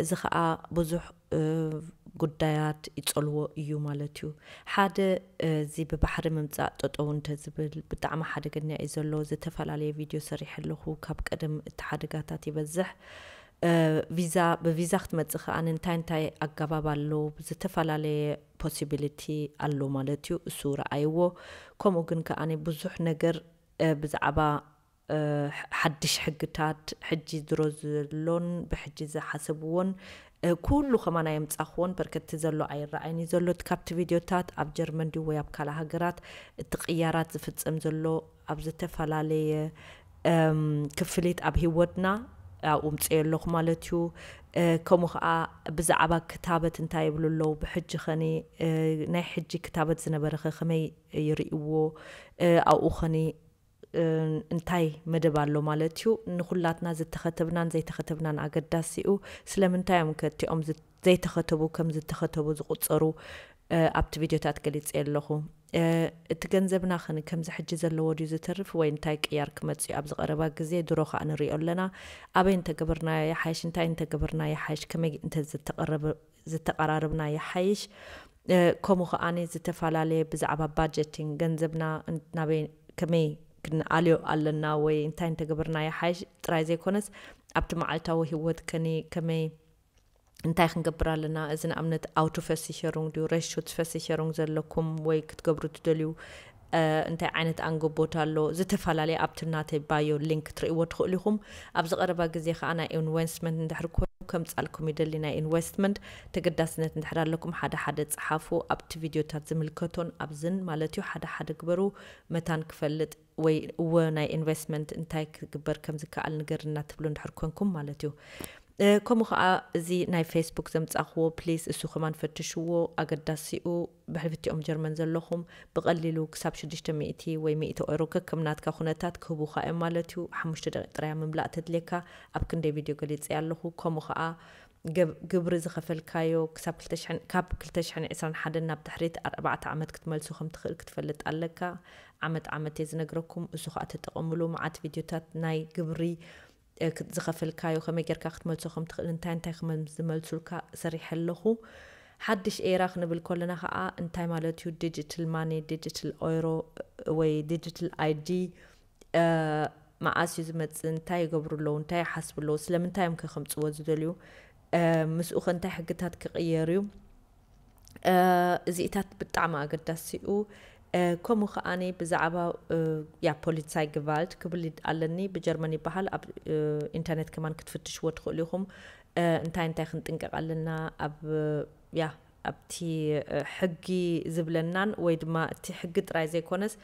እዚ ከዓ ብዙሕ ጉዳያት ይፀልዎ እዩ ማለት እዩ። ሓደ፣ እዚ ብባሕሪ ምምፃእ ጠጠው እንተዝብል ብጣዕሚ ሓደገኛ እዩ ዘሎ። ዝተፈላለየ ቪድዮ ሰሪሐ ኣለኹ። ካብ ቀደም እቲ ሓደጋታት ይበዝሕ። ቪዛ ብቪዛ ክትመፅእ ከዓ እንታይ እንታይ ኣገባብ ኣሎ? ዝተፈላለየ possibility ኣሎ ማለት እዩ። እሱ ረኣይዎ። ከምኡ ግን ከዓ ብዙሕ ነገር ብዛዕባ ሓድሽ ሕግታት፣ ሕጂ ድሮ ዘሎን ብሕጂ ዝሓሰብዎን ኩሉ ከማን ኣየምጻኽዎን። በርከቲ ዘሎ ኣይረኣይን እዩ ዘሎ። እቲ ካብቲ ቪድዮታት ኣብ ጀርመን ድዩ ወይ ኣብ ካልእ ሃገራት እቲ ቅያራት ዝፍጸም ዘሎ ኣብ ዝተፈላለየ ክፍሊት ኣብ ህይወትና ኣብኡ ምፅዮ ኣለኹ ማለት እዩ። ከምኡ ከዓ ብዛዕባ ክታበት እንታይ ይብሉ ኣለዉ? ብሕጂ ኸኒ ናይ ሕጂ ክታበት ዝነበረ ኸ ከመይ ይርእይዎ? ኣብኡ ኸኒ እንታይ መደብ ኣሎ ማለት እዩ? ንኹላትና ዝተኸተብናን ዘይተኸተብናን ኣገዳሲ እዩ። ስለምንታይ እዮም ከ እቲኦም ዘይተኸተቡ ከም ዝተኸተቡ ዝቑፀሩ? ኣብቲ ቪድዮታት ገሊፀ ኣለኹ። እቲ ገንዘብና ኸ ከምዚ ሕጂ ዘለዎ ድዩ ዝተርፍ ወይ እንታይ ቅያር ክመፅእ እዩ ኣብዚ ቀረባ ግዜ? ድሮ ከዓ ንሪኦ ኣለና። ኣበይ እንተገበርና ይሓይሽ? እንታይ እንተገበርና ይሓይሽ? ከመይ እንተ ዝተቀራረብና ይሓይሽ? ከምኡ ከዓኒ ዝተፈላለየ ብዛዕባ budgeting፣ ገንዘብና ናበይ ከመይ ክንኣልዮ ኣለና ወይ እንታይ እንተገበርና ይሓይሽ ጥራይ ዘይኮነስ ኣብቲ መዓልታዊ ህይወት ከኒ ከመይ እንታይ ክንገብር ኣለና? እዚ ንኣብነት Autoversicherung ድዩ፣ Rechtsschutzversicherung ዘለኩም ወይ ክትገብሩ ትደልዩ እንታይ ዓይነት ኣንገቦት ኣሎ? ዝተፈላለየ ኣብቲ ናተይ ባዮ ሊንክ ክትርእይዎ ትኽእሉ ኢኹም። ኣብዚ ቀረባ ግዜ ከዓ ናይ ኢንቨስትመንት እንድሕር ኮይኑ ከምፃልኩም ይደሊ። ናይ ኢንቨስትመንት ተገዳስነት እንድሕር ኣለኩም ሓደ ሓደ ፀሓፉ። ኣብቲ ቪድዮታት ዝምልከቶን ኣብዝን ማለት እዩ ሓደ ሓደ ግበሩ። መታን ክፈልጥ ወይ እወ ናይ ኢንቨስትመንት እንታይ ክግበር ከም ዝከኣል ንገርና ትብሉ እንድሕር ኮንኩም ማለት እዩ። ከምኡ ከዓ እዚ ናይ ፌስቡክ ዘምፃእክዎ ፕሊስ እሱ ከማን ፈትሽዎ፣ ኣገዳሲኡ ብሕልፍቲኦም ጀርመን ዘለኹም ብቐሊሉ ክሳብ ሽዱሽተ ሚእቲ ወይ ሚእቲ ኦይሮ ከከም ናትካ ኩነታት ክህቡኻ እዮም ማለት እዩ። ሓሙሽተ ደቂቕ ጥራያ ምምላእ ተድልየካ። ኣብ ክንደይ ቪድዮ ገሊፀ ኣለኹ። ከምኡ ከዓ ግብሪ ዝኸፈልካዮ ክሳብ ካብ ክልተ ሽሕን ዕስራን ሓደን ናብ ድሕሪት ኣርባዕተ ዓመት ክትመልሶ ከም ትኽእል ክትፈልጥ ኣለካ። ዓመት ዓመት እየ ዝነግረኩም። እሱ ከዓ ተጠቐምሉ። መዓት ቪድዮታት ናይ ግብሪ ዝኸፈልካዮ ከመይ ጌርካ ክትመልሶ ከም ትኽእል፣ እንታይ እንታይ ከም ዝመልሱልካ ሰሪሐ ኣለኹ። ሓድሽ ኤራ ክንብል ከለና ከዓ እንታይ ማለት እዩ? ዲጂታል ማኒ፣ ዲጂታል ኦይሮ ወይ ዲጂታል ኣይዲ መዓስ እዩ ዝመፅእ? እንታይ ይገብሩ ኣለዉ? እንታይ ይሓስቡ ኣለዉ? ስለምንታይ እዮም ከ ከምፅዎ ዝደልዩ? ምስኡ ከ እንታይ ሕግታት ክቕየር እዩ? እዚኢታት ብጣዕሚ ኣገዳሲኡ። ከምኡ ከዓኒ ብዛዕባ ያ ፖሊሳይ ግቫልት ክብል ኣለኒ፣ ብጀርመን ይበሃል። ኣብ ኢንተርኔት ከማን ክትፍትሽዎ ትኽእሉ ኢኹም። እንታይ እንታይ ክንጥንቀቕ ኣለና ኣብ ያ ኣብቲ ሕጊ ዝብለናን ወይ ድማ እቲ ሕጊ ጥራይ ዘይኮነስ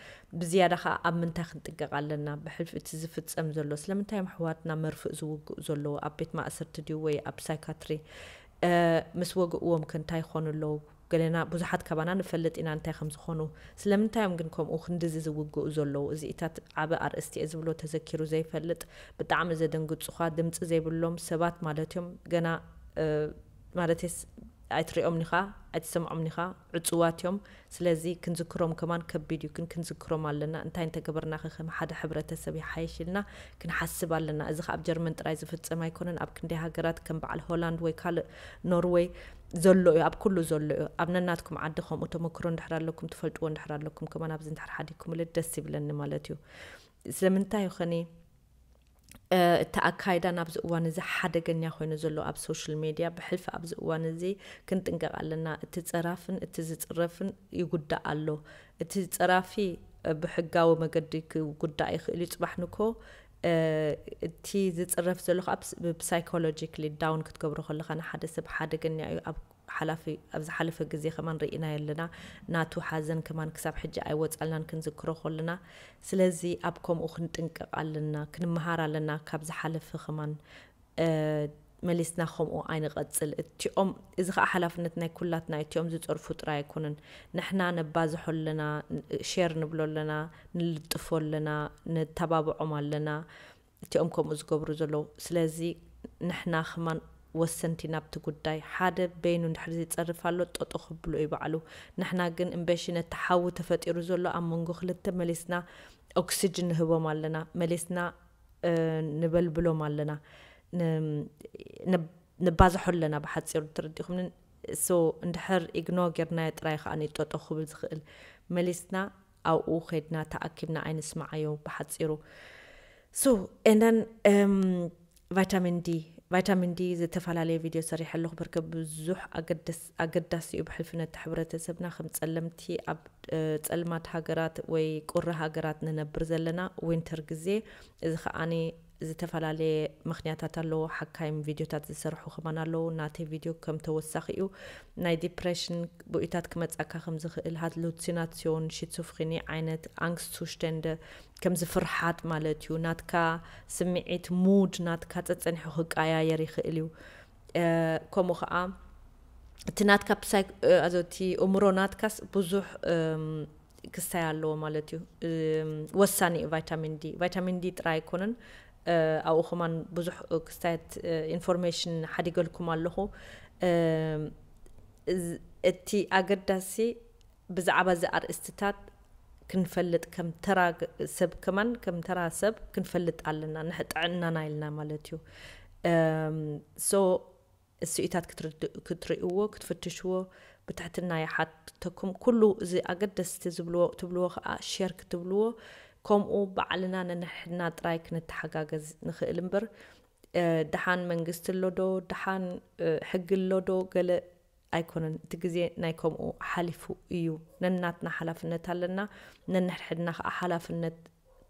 ብዝያዳ ከዓ ኣብ ምንታይ ክንጥንቀቕ ኣለና? ብሕልፊ እቲ ዝፍጸም ዘሎ ስለምንታይ እዮም ኣሕዋትና መርፍእ ዝውግኡ ዘለዉ? ኣብ ቤት ማእሰርቲ ድዩ ወይ ኣብ ሳይካትሪ? ምስ ወግእዎም ከ እንታይ ይኾኑ ኣለዉ? ገለና ብዙሓት ካባና ንፈልጥ ኢና እንታይ ከም ዝኾኑ። ስለምንታይ እዮም ግን ከምኡ ክንድዚ ዝውግኡ ዘለዉ? እዚኢታት ዓቢ ኣርእስቲ እየ ዝብሎ ተዘኪሩ ዘይፈልጥ፣ ብጣዕሚ ዘደንግጹኻ፣ ድምጺ ዘይብሎም ሰባት ማለት እዮም። ገና ማለትስ ኣይትሪኦምኒኻ፣ ኣይትሰምዖምኒኻ፣ ዕጹዋት እዮም። ስለዚ ክንዝክሮም ከማን ከቢድ እዩ፣ ግን ክንዝክሮም ኣለና። እንታይ እንተገበርናኸ ከም ሓደ ሕብረተሰብ ይሓይሽ ኢልና ክንሓስብ ኣለና። እዚ ከ ኣብ ጀርመን ጥራይ ዝፍጸም ኣይኮነን። ኣብ ክንደይ ሃገራት ከም በዓል ሆላንድ ወይ ካልእ ኖርወይ ዘሎ እዩ፣ ኣብ ኩሉ ዘሎ እዩ። ኣብ ነናትኩም ዓዲ ከምኡ ተመክሮ እንድሕር ኣለኩም፣ ትፈልጥዎ እንድሕር ኣለኩም ከማን ኣብዚ እንድሕር ሓዲግኩምለ ደስ ይብለኒ ማለት እዩ። ስለምንታይ ይኸኒ እቲ ኣካይዳ ናብዚ እዋን እዚ ሓደገኛ ኮይኑ ዘሎ ኣብ ሶሻል ሜድያ ብሕልፊ ኣብዚ እዋን እዚ ክንጥንቀቕ ኣለና። እቲ ጸራፍን እቲ ዝጽረፍን ይጉዳእ ኣሎ። እቲ ጸራፊ ብሕጋዊ መገዲ ክጉዳእ ይኽእል እዩ። ጽባሕ ንኮ እቲ ዝጽረፍ ዘሎ ከዓ ብሳይኮሎጂካሊ ዳውን ክትገብሮ ከለኻ ንሓደ ሰብ ሓደገኛ እዩ። ኣብ ሓላፊ ኣብ ዝሓለፈ ግዜ ከማን ርኢናዮ ኣለና። ናቱ ሓዘን ከማን ክሳብ ሕጂ ኣይወጻልናን ክንዝክሮ ከለና። ስለዚ ኣብ ከምኡ ክንጥንቀቕ ኣለና፣ ክንመሃር ኣለና ካብ ዝሓለፈ ከማን መሊስና ከምኡ ኣይንቐጽል። እቲኦም እዚ ኸኣ ሓላፍነት ናይ ኩላትና እዩ። እቲኦም ዝጸርፉ ጥራይ ኣይኮኑን። ንሕና ነባዝሖ ኣለና፣ ሼር ንብሎ ኣለና፣ ንልጥፎ ኣለና፣ ነተባብዖም ኣለና። እቲኦም ከምኡ ዝገብሩ ዘለዉ። ስለዚ ንሕና ከማን ወሰንቲ ናብቲ ጉዳይ። ሓደ በይኑ እንድሕር ዝጸርፍ ኣሎ፣ ጠጦ ክብሎ እዩ ባዕሉ። ንሕና ግን እምበሺ ነቲ ሓዊ ተፈጢሩ ዘሎ ኣብ መንጎ ክልተ መሊስና ኦክስጅን ንህቦም ኣለና፣ መሊስና እ፣ ንበልብሎም ኣለና። ን-፣ ን-፣ ንባዝሖ ኣለና ብሓፂሩ፣ ተረዲኹምኒ? So እንድሕር ኢግኖር ጌርናዮ ጥራይ ከዓ ንጠጦ ክብል ዝኽእል፣ መሊስና ኣብኡ ኸድና ተኣኪብና ኣይንስማዓዮ ብሓፂሩ። So and then um, ቫይታሚን ዲ፣ ቫይታሚን ዲ ዝተፈላለየ ቪድዮ ሰሪሐ ኣለኹ። በርከ ብዙሕ ኣገደስ- ኣገዳሲ እዩ ብሕልፍነት ሕብረተሰብና። ከም ጸለምቲ ኣብ እ፣ ጸልማት ሃገራት ወይ ቁሪ ሃገራት ንነብር ዘለና፣ ዊንተር ግዜ፣ እዚ ከዓኒ ዝተፈላለየ ምኽንያታት ኣለዎ። ሓካይም ቪድዮታት ዝሰርሑ ከማን ኣለዉ። ናተይ ቪድዮ ከም ተወሳኺ እዩ። ናይ ዲፕሬሽን ብኡይታት ክመጻካ ከም ዝኽእል፣ ሃሉሲናሲዮን፣ ሽዞፍሬኒ ዓይነት፣ ኣንግስት ሱሽተንደ፣ ከምዚ ፍርሓት ማለት እዩ። ናትካ ስምዒት፣ ሙድ ናትካ ጸጸኒሑ ክቀያየር ይኽእል እዩ። እ፣ ከምኡ ኸዓ እቲ ናትካ ብሳይ- እ፣ ኣዞ እቲ እምሮ ናትካስ ብዙሕ እም፣ ክስታይ ኣለዎ ማለት እዩ። እም፣ ወሳኒ እዩ ቫይታሚን ዲ። ቫይታሚን ዲ ጥራይ ኣይኮነን፣ እ፣ ኣብኡ ከማን ብዙሕ ክስታያት፣ እ፣ ኢንፎርሜሽን ሓዲገልኩም ኣለኹ። እም፣ እዚ- እቲ ኣገዳሲ ብዛዕባ እዚ ኣርእስትታት ክንፈልጥ፣ ከም ተራ ግ- ሰብ ከማን፣ ከም ተራ ሰብ ክንፈልጥ ኣለና፣ ንሕ- ጥዕናና ኢልና ማለት እዩ። እም፣ so እሱኢታት ክትርድ- ክትርእይዎ፣ ክትፍትሽዎ ብትሕትና ይሓተኩም። ኩሉ እዚ ኣገደስቲ ዝብልዎ ትብልዎ ከዓ ሼር ክትብልዎ፣ ከምኡ ባዕልና ነንሕድና ጥራይ ክንተሓጋገዝ ንኽእል እምበር፣ እ፣ ደሓን መንግስቲ ኣሎ ዶ፣ ደሓን፣ እ፣ ሕጊ ኣሎ ዶ፣ ገለ ኣይኮነን። እቲ ግዜ ናይ ከምኡ ሓሊፉ እዩ። ነናትና ሓላፍነት ኣለና። ነንሕድሕድና ከዓ ሓላፍነት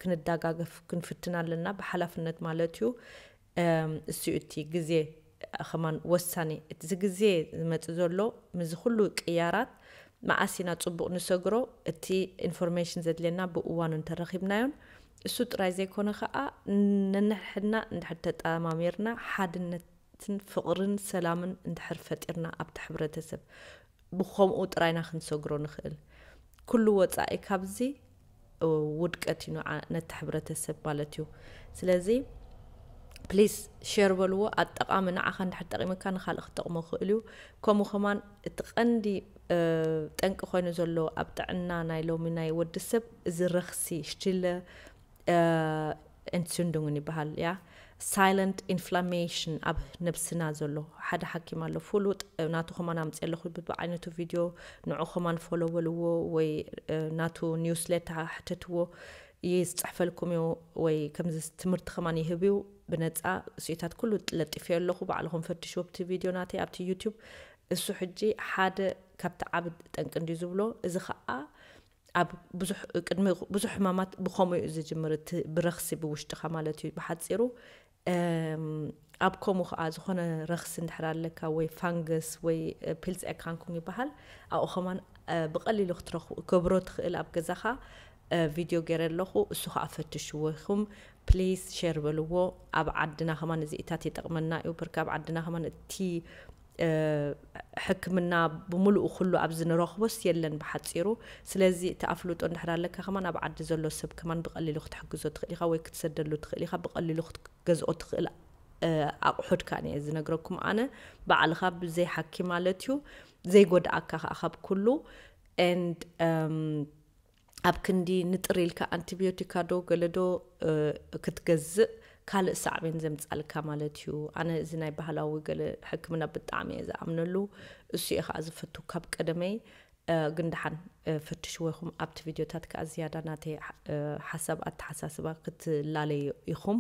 ክንዳጋገፍ ክንፍትን ኣለና። ብሓላፍነት ማለት እዩ። እም፣ እሱ እቲ ግዜ ከማን ወሳኒ። እዚ ግዜ ዝመጽእ ዘሎ ምስዚ ኩሉ ቅያራት መዓስ ኢና ጽቡቕ ንሰግሮ? እቲ ኢንፎርሜሽን ዘድልየና ብእዋኑ እንተረኺብናዮን፣ እሱ ጥራይ ዘይኮነ ከኣ ነንሕድና እንድሕር ተጠማሚርና ሓድነትን ፍቕርን ሰላምን እንድሕር ፈጢርና ኣብቲ ሕብረተሰብ ብኸምኡ ጥራይና ክንሰግሮ ንኽእል። ኩሉ ወጻኢ ካብዚ ውድቀት እዩ ንዓ- ነቲ ሕብረተሰብ ማለት እዩ። ስለዚ ፕሊስ ሼር በልዎ። ኣጠቓሚ ንዓኻ እንድሕር ጠቒምካ ንኻልእ ክጠቕሞ ክእል እዩ። ከምኡ ከማን እቲ ቀንዲ እ፣ ጠንቂ ኮይኑ ዘሎ ኣብ ጥዕና ናይ ሎሚ ናይ ወዲ ሰብ እዚ ረኽሲ ሽትለ፣ እ፣ Entzündungen ይበሃል እያ። ሳይለንት ኢንፍላሜሽን ኣብ ነብስና ዘሎ ሓደ ሓኪም ኣሎ ፍሉጥ፣ እ፣ ናቱ ከማን ኣምፅእ ኣለኹ ብብዓይነቱ ቪድዮ፣ ንዑ ከማን ፎሎ በልዎ ወይ፣ እ፣ ናቱ ኒውስሌተር ሕተትዎ፣ ይፅሕፈልኩም እዩ። ወይ ከምዚ ትምህርቲ ከማን ይህብ እዩ ብነፃ። ስኢታት ኩሉ ለጢፈዮ ኣለኹ፣ ባዕልኹም ፈትሽዎ ኣብቲ ቪድዮ ናተይ ኣብቲ ዩቱብ። እሱ ሕጂ ሓደ ካብቲ ዓቢ ጠንቂ እንድዩ ዝብሎ። እዚ ኸኣ ኣብ ብዙሕ ቅድሚ ብዙሕ ሕማማት ብኸምኡ እዩ ዝጅምር፣ እቲ ብረኽሲ ብውሽጥኻ ማለት እዩ ብሓጺሩ። እም፣ ኣብ ከምኡ ኸኣ ዝኾነ ረኽሲ እንድሕር ኣለካ ወይ ፋንገስ ወይ፣ እ፣ ፒልስ ኤካንኩን ይበሃል፣ ኣብኡ ኸማን፣ እ፣ ብቐሊሉ ክትረኽቦ ከብሮ ትኽእል ኣብ ገዛኻ፣ እ፣ ቪድዮ ገይረ ኣለኹ፣ እሱ ኸኣ ፈትሽዎ ኢኹም። ፕሊስ ሼር በልዎ። ኣብ ዓድና ኸማን እዚኢታት ይጠቕመና እዩ። ብርክ ኣብ ዓድና ኸማን እቲ እ፣ ሕክምና ብምሉኡ ኩሉ ኣብዚ ንረኽቦስ የለን ብሓጺሩ። ስለዚ እቲ ኣፍልጦ እንድሕር ኣለካ ከማን ኣብ ዓዲ ዘሎ ሰብ ከማን ብቐሊሉ ክትሕግዞ ትኽእል ኢኻ ወይ ክትሰደሉ ትኽእል ኢኻ። ብቐሊሉ ክትገዝኦ ትኽእል፣ እ፣ ኣቑሑት ከኣ እየ ዝነግረኩም ኣነ። ባዕልኻ ብዘይ ሓኪም ማለት እዩ። ዘይጎድኣካ ከኣ ካብ ኩሉ። And፣ እም፣ ኣብ ክንዲ ንጥር ኢልካ ኣንቲቢዮቲካ ዶ ገለ ዶ፣ እ፣ ክትገዝእ ካልእ ሳዕቤን ዘምጻልካ ማለት እዩ። ኣነ እዚ ናይ ባህላዊ ገለ ሕክምና ብጣዕሚ እየ ዝኣምነሉ። እሱ እየ ከኣ ዝፈቱ ካብ ቀደመይ። እ፣ ግን ደሓን፣ እ፣ ፈትሽዎ ኢኹም። ኣብቲ ቪድዮታት ከኣ ዝያዳ ናተይ፣ እ፣ ሓሳብ ኣተሓሳስባ ክትላለዩ ኢኹም።